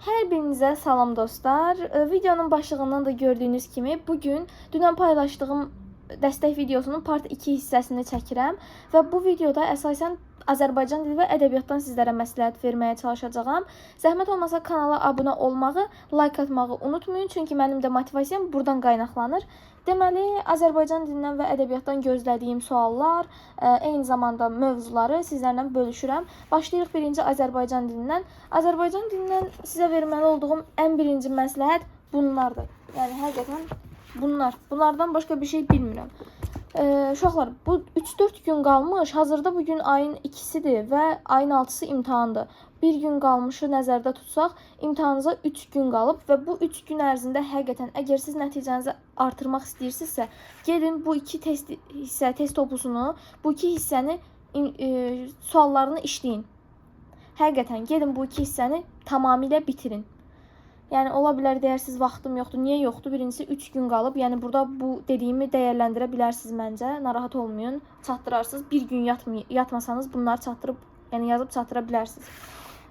Hər birinizə salam dostlar. Videonun başlığından da gördüyünüz kimi bu gün dünən paylaşdığım dəstək videosunun part 2 hissəsini çəkirəm və bu videoda əsasən Azərbaycan dili və ədəbiyyatdan sizlərə məsləhət verməyə çalışacağam. Zəhmət olmasa kanala abunə olmağı, like atmağı unutmayın, çünki mənim də motivasiyam buradan qaynaqlanır. Deməli, Azərbaycan dilindən və ədəbiyyatdan gözlədiyim suallar, eyni zamanda mövzuları sizlərlə bölüşürəm. Başlayırıq birinci Azərbaycan dilindən. Azərbaycan dilindən sizə verməli olduğum ən birinci məsləhət bunlardır. Yəni həqiqətən bunlar. Bunlardan başqa bir şey bilmirəm. Uşaqlar, bu 3-4 gün qalmış. Hazırda bu gün ayın 2-sidir və ayın 6-sı imtahandır. Bir gün qalmışı nəzərdə tutsaq, imtahanınıza 3 gün qalıb və bu 3 gün ərzində həqiqətən əgər siz nəticənizi artırmaq istəyirsinizsə, gedin bu iki test hissə, test topusunu, bu iki hissəni suallarını işləyin. Həqiqətən gedin bu iki hissəni tamamilə bitirin. Yəni ola bilər deyərsiniz vaxtım yoxdur. Niyə yoxdur? Birincisi 3 gün qalıb. Yəni burada bu dediyimi dəyərləndirə bilərsiniz məncə. Narahat olmayın. Çatdırarsınız. Bir gün yatmasanız bunları çatdırıb, yəni yazıb çatdıra bilərsiniz.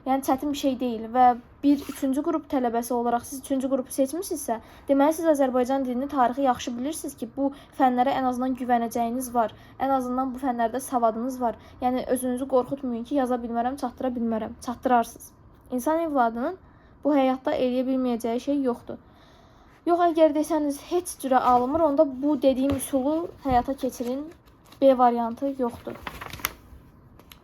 Yəni çətin bir şey deyil və bir üçüncü qrup tələbəsi olaraq siz üçüncü qrupu seçmisinizsə, deməli siz Azərbaycan dilini, tarixi yaxşı bilirsiniz ki, bu fənlərə ən azından güvənəcəyiniz var. Ən azından bu fənlərdə savadınız var. Yəni özünüzü qorxutmayın ki, yaza bilmərəm, çatdıra bilmərəm. Çatdırarsınız. İnsan evladının bu həyatda eləyə bilməyəcəyi şey yoxdur. Yox, əgər desəniz heç cürə alınmır, onda bu dediyim üsulu həyata keçirin. B variantı yoxdur.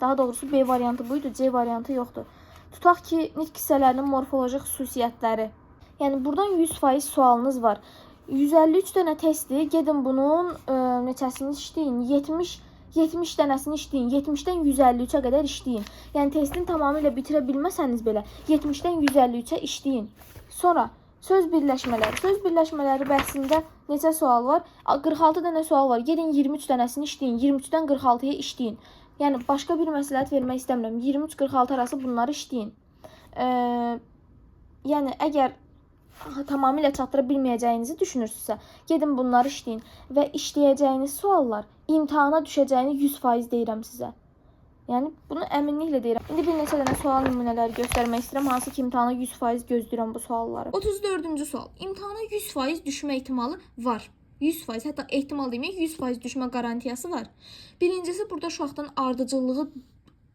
Daha doğrusu B variantı buydu, C variantı yoxdur. Tutaq ki, nitq hissələrinin morfoloji xüsusiyyətləri. Yəni buradan 100% sualınız var. 153 dənə testdir. Gedin bunun neçəsini işləyin? 70 dənəsini işləyin. 70-dən 153-ə qədər işləyin. Yəni testin tamamilə bitirə bilməsəniz belə 70-dən 153-ə işləyin. Sonra söz birləşmələri. Söz birləşmələri bəhsində neçə sual var? 46 dənə sual var. Gedin 23 dənəsini işləyin. 23-dən 46-ya işləyin. Yəni başqa bir məsləhət vermək istəmirəm. 23-46 arası bunları işləyin. Yəni əgər tamamilə çatdıra bilməyəcəyinizi düşünürsünüzsə, gedin bunları işləyin və işləyəcəyiniz suallar imtahana düşəcəyini 100% deyirəm sizə. Yəni bunu əminliklə deyirəm. İndi bir neçə dənə sual nümunələri göstərmək istəyirəm, hansı ki imtahana 100% gözləyirəm bu sualları. 34-cü sual. İmtahana 100% düşmə ehtimalı var. 100%, hətta ehtimal deməyək, 100% düşmə qarantiyası var. Birincisi burada uşaqdan ardıcıllığı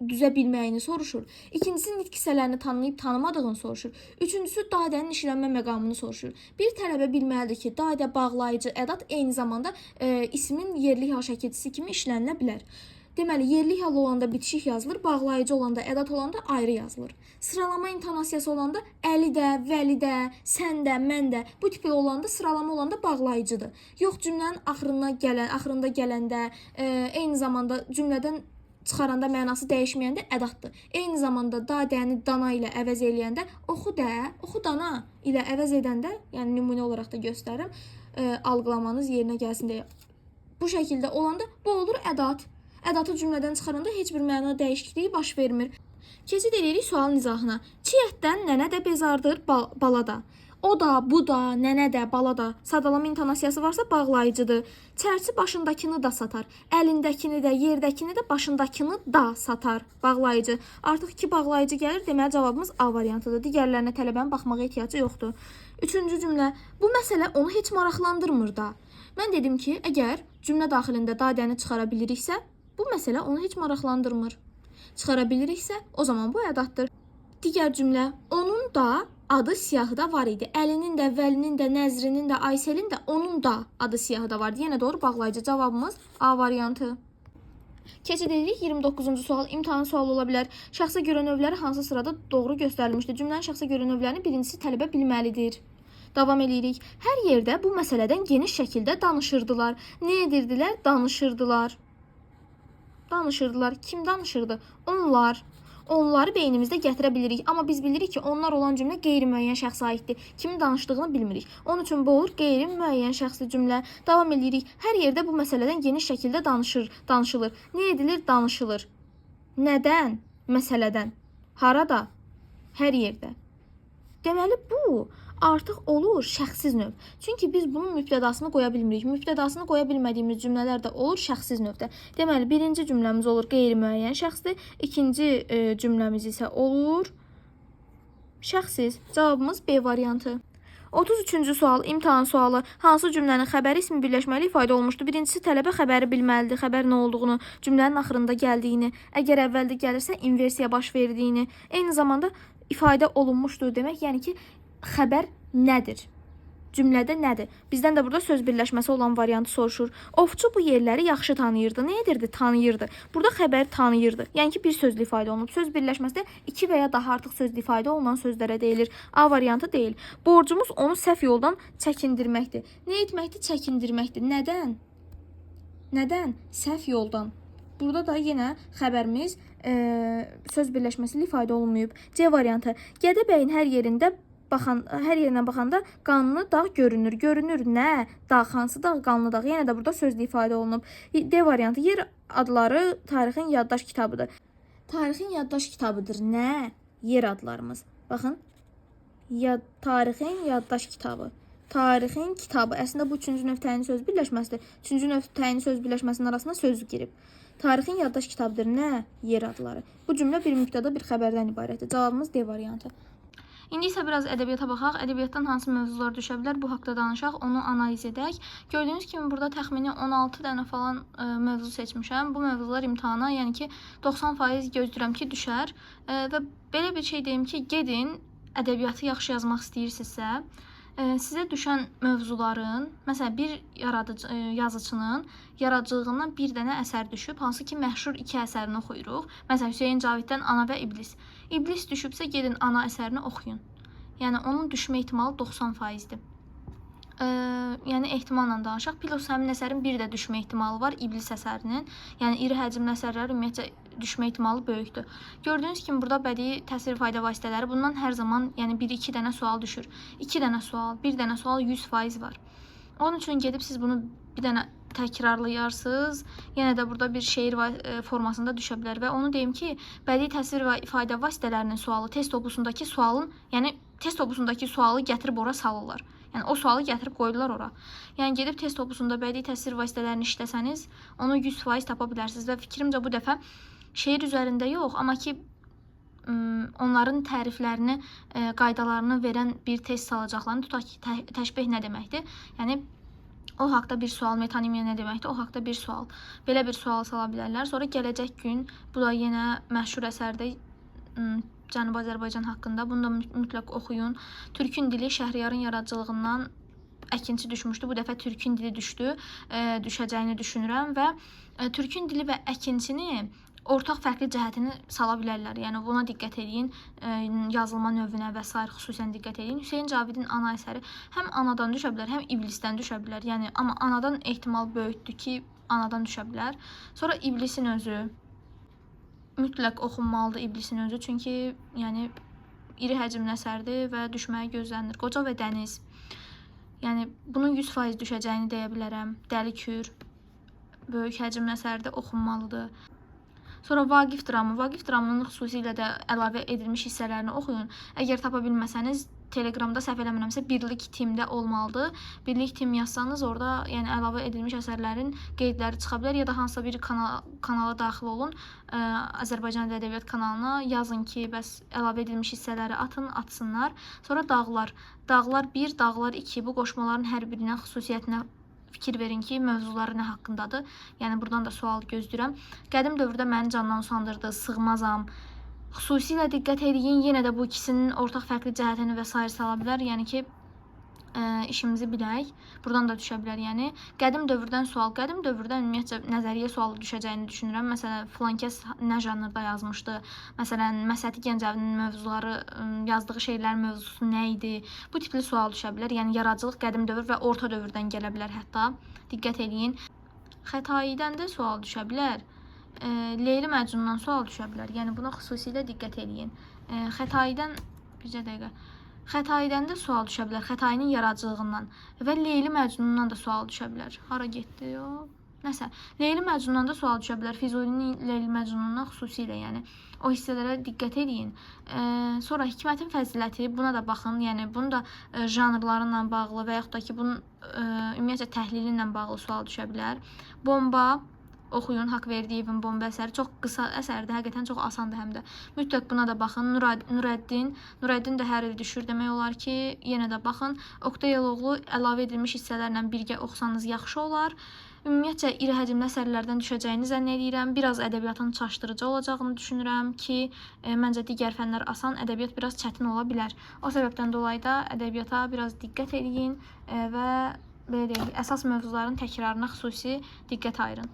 düzə bilməyini soruşur. İkincisi nitq hissələrini tanıyıb tanımadığını soruşur. Üçüncüsü dadənin işlənmə məqamını soruşur. Bir tələbə bilməlidir ki, dadə bağlayıcı ədat eyni zamanda ismin yerlik hal şəkilçisi kimi işlənilə bilər. Deməli, yerlik hal olanda bitişik yazılır, bağlayıcı olanda, ədat olanda ayrı yazılır. Sıralama intonasiyası olanda əli də, vəli də, sən də, mən də bu tipli olanda sıralama olanda bağlayıcıdır. Yox, cümlənin axırında gələndə, eyni zamanda cümlədən çıxaranda mənası dəyişməyəndə ədatdır. Eyni zamanda dadəni dana ilə əvəz eləyəndə oxu də, oxu dana ilə əvəz edəndə, yəni nümunə olaraq da göstərirəm, algılamanız yerinə gəlsin deyə. Bu şəkildə olanda bu olur ədat. Ədatı cümlədən çıxaranda heç bir məna dəyişikliyi baş vermir. Keçid eləyirik sualın izahına. Çiğətdən nənə də bezardır, bala da. O da, bu da, nənə də, bala da. Sadalama intonasiyası varsa bağlayıcıdır. Çərçi başındakını da satar. Əlindəkini də, yerdəkini də, başındakını da satar. Bağlayıcı. Artıq iki bağlayıcı gəlir, deməli cavabımız A variantıdır. Digərlərinə tələbənin baxmağa ehtiyacı yoxdur. Üçüncü cümlə. Bu məsələ onu heç maraqlandırmır da. Mən dedim ki, əgər cümlə daxilində dadəni çıxara biliriksə, bu məsələ onu heç maraqlandırmır. Çıxara biliriksə, o zaman bu ədatdır. Digər cümlə, onun da adı siyahıda var idi. Əlinin də, Vəlinin də, Nəzrinin də, Ayselin də, onun da adı siyahıda vardı. Yenə doğru bağlayıcı cavabımız A variantı. Keçid edirik 29-cu sual. İmtahan sualı ola bilər. Şəxsə görə növləri hansı sırada doğru göstərilmişdir? Cümlənin şəxsə görə növlərini birincisi tələbə bilməlidir. Davam eləyirik. Hər yerdə bu məsələdən geniş şəkildə danışırdılar. Nə edirdilər? Danışırdılar. Danışırdılar. Kim danışırdı? Onlar. Onları beynimizdə gətirə bilirik, amma biz bilirik ki, onlar olan cümlə qeyri-müəyyən şəxsə aiddir. Kimin danışdığını bilmirik. Onun üçün bu olur qeyri-müəyyən şəxsli cümlə. Davam eləyirik. Hər yerdə bu məsələdən geniş şəkildə danışılır. Nə edilir? Danışılır. Nədən? Məsələdən. Harada? Hər yerdə. Deməli bu artıq olur şəxsiz növ. Çünki biz bunun mübtədasını qoya bilmirik. Mübtədasını qoya bilmədiyimiz cümlələr də olur şəxsiz növdə. Deməli birinci cümləmiz olur qeyri-müəyyən şəxsli, ikinci cümləmiz isə olur Şəxssiz. Cavabımız B variantı. 33-cü sual, imtahan sualı. Hansı cümlənin xəbəri ismi birləşməli ifadə olunmuşdur? Birincisi, tələbə xəbəri bilməlidir, xəbər nə olduğunu, cümlənin axırında gəldiyini, əgər əvvəldə gəlirsə inversiya baş verdiyini, eyni zamanda ifadə olunmuşdur demək, yəni ki, xəbər nədir? Cümlədə nədir? Bizdən də burada söz birləşməsi olan variantı soruşur. Ovçu bu yerləri yaxşı tanıyırdı. Nə edirdi? Tanıyırdı. Burada xəbər tanıyırdı. Yəni ki, bir sözlü ifadə olunub. Söz birləşməsi də iki və ya daha artıq sözlü ifadə olunan sözlərə deyilir. A variantı deyil. Borcumuz onu səhv yoldan çəkindirməkdir. Nə etməkdir? Çəkindirməkdir. Nədən? Nədən? Səhv yoldan. Burada da yenə xəbərimiz söz birləşməsi ilə ifadə olunmayıb. C variantı. Gədəbəyin hər yerində hər yerinə baxanda qanlı dağ görünür. Görünür nə? Dağ, hansı dağ? Qanlı dağ. Yenə də burada sözlü ifadə olunub. D variantı. Yer adları tarixin yaddaş kitabıdır. Tarixin yaddaş kitabıdır. Nə? Yer adlarımız. Baxın. Tarixin yaddaş kitabı. Tarixin kitabı. Əslində bu üçüncü növ təyin söz birləşməsidir. Üçüncü növ təyin söz birləşməsinin arasına söz girib. Tarixin yaddaş kitabıdır. Nə? Yer adları. Bu cümlə bir mübtəda bir xəbərdən ibarətdir. Cavabımız D variantı. İndi isə biraz ədəbiyyata baxaq. Ədəbiyyatdan hansı mövzular düşə bilər, bu haqda danışaq, onu analiz edək. Gördüyünüz kimi burada təxmini 16 dənə falan mövzu seçmişəm. Bu mövzular imtahana, yəni ki 90% gözləyirəm ki, düşər. Və belə bir şey deyim ki, gedin ədəbiyyatı yaxşı yazmaq istəyirsinizsə, sizə düşən mövzuların, məsələn, bir yaradıcı yazıçının yaradıcılığından bir dənə əsər düşüb, hansı ki məşhur iki əsərini oxuyuruq. Məsələn, Hüseyn Caviddən Ana və İblis. İblis düşübsə, gedin Ana əsərini oxuyun. Yəni onun düşmə ehtimalı 90%-dir. Yəni ehtimalla danışaq. Plus həmin əsərin bir də düşmə ehtimalı var, İblis əsərinin. Yəni iri həcmli əsərlər ümumiyyətcə düşmə ehtimalı böyükdür. Gördüyünüz kimi burada bədii təsvir ifadə vasitələri, bundan hər zaman yəni 1-2 dənə sual düşür. 2 dənə sual, 1 dənə sual 100% var. Onun üçün gedib siz bunu bir dənə təkrarlayarsınız. Yenə də burada bir şeir formasında düşə bilər və onu deyim ki, bədii təsvir və ifadə vasitələrinin sualı test obusundakı sualın, yəni test obusundakı sualı gətirib ora salırlar. Yəni o sualı gətirib qoydular ora. Yəni gedib test obusunda bədii təsvir vasitələrini işləsəniz, onu 100% tapa bilərsiniz və fikrimcə bu dəfə şeir üzərində yox, amma ki onların təriflərini, qaydalarını verən bir test salacaqlarını, tutaq ki, təşbeh nə deməkdir? Yəni o haqda bir sual, metonimiya nə deməkdir? O haqda bir sual. Belə bir sual sala bilərlər. Sonra gələcək gün, bu da yenə məşhur əsərdir. Cənubi Azərbaycan haqqında. Bunu da mütləq oxuyun. Türkün dili Şəhriyarın yaradıcılığından Əkinçi düşmüşdü. Bu dəfə Türkün dili düşdü. Düşəcəyini düşünürəm və Türkün dili və Əkinçini ortaq fərqli cəhətini sala bilərlər. Yəni buna diqqət eləyin. Yazılma növünə və sair xüsusən diqqət eləyin. Hüseyn Cavidin Ana əsəri həm anadan düşə bilər, həm İblisdən düşə bilər. Yəni amma anadan ehtimal böyükdür ki, anadan düşə bilər. Sonra İblisin özü mütləq oxunmalıdır, İblisin özü. Çünki yəni iri həcmli əsərdir və düşməyi gözlənilir. Qoca və Dəniz. Yəni bunun 100% düşəcəyini deyə bilərəm. Dəli Kür böyük həcmli əsərdir, oxunmalıdır. Sonra Vaqif dramı. Vaqif dramının xüsusilə də əlavə edilmiş hissələrini oxuyun. Əgər tapa bilməsəniz, Telegramda səhv eləmirəmsə Birlik Teamdə olmalıdır. Birlik Team yazsanız orada yəni əlavə edilmiş əsərlərin qeydləri çıxa bilər ya da hansısa bir kanala daxil olun. Azərbaycan Dili Ədəbiyyat kanalına yazın ki, bəs əlavə edilmiş hissələri atın, atsınlar. Sonra Dağlar. Dağlar 1, Dağlar 2. Bu qoşmaların hər birinə xüsusiyyətinə fikir verin ki, mövzuları nə haqqındadır. Yəni buradan da sual gözləyirəm. Qədim dövrdə məni candan usandırdı, Sığmazam. Xüsusilə diqqət eləyin, yenə də bu ikisinin ortaq fərqli cəhətini və sair sala bilər. Yəni ki, işimizi bilək. Buradan da düşə bilər. Yəni qədim dövrdən sual, qədim dövrdən ümumiyyətcə nəzəriyyə sualı düşəcəyini düşünürəm. Məsələn, filan kəs nə janrda yazmışdı? Məsələn, Məsəti Gəncəvinin mövzuları, yazdığı şeirlərin mövzusu nə idi? Bu tipli sual düşə bilər. Yəni yaradıcılıq qədim dövr və orta dövrdən gələ bilər hətta. Diqqət eləyin. Xətaidən də sual düşə bilər. Leyli Məcnundan sual düşə bilər. Yəni buna xüsusilə diqqət eləyin. Xətaidən bircə dəqiqə. Xətaidən də sual düşə bilər. Xətainin yaradıcılığından və Leyli Məcnundan da sual düşə bilər. Hara getdi o? Nəsə, Leyli Məcnundan da sual düşə bilər. Füzulinin Leyli Məcnunundan xüsusilə, yəni o hissələrə diqqət eləyin. Sonra Hikmətin fəziləti, buna da baxın. Yəni bunu da janrlarıyla bağlı və yaxud da ki, bunun ümumiyyətcə təhlili ilə bağlı sual düşə bilər. Bomba Oxuyun Haqverdiyevin Bomba əsəri. Çox qısa əsərdir, həqiqətən çox asandır həm də. Mütləq buna da baxın. Nurəddin, Nurəddin də hər il düşür demək olar ki, yenə də baxın. Oqtay Eloğlu əlavə edilmiş hissələrlə birgə oxusanız yaxşı olar. Ümumiyyətcə iri həcmli əsərlərdən düşəcəyini zənn eləyirəm. Biraz ədəbiyyatın çaşdırıcı olacağını düşünürəm ki, məncə digər fənlər asan, ədəbiyyat biraz çətin ola bilər. O səbəbdən dolayı da ədəbiyyata biraz diqqət eləyin və belə deyək, əsas mövzuların təkrarına xüsusi diqqət ayırın.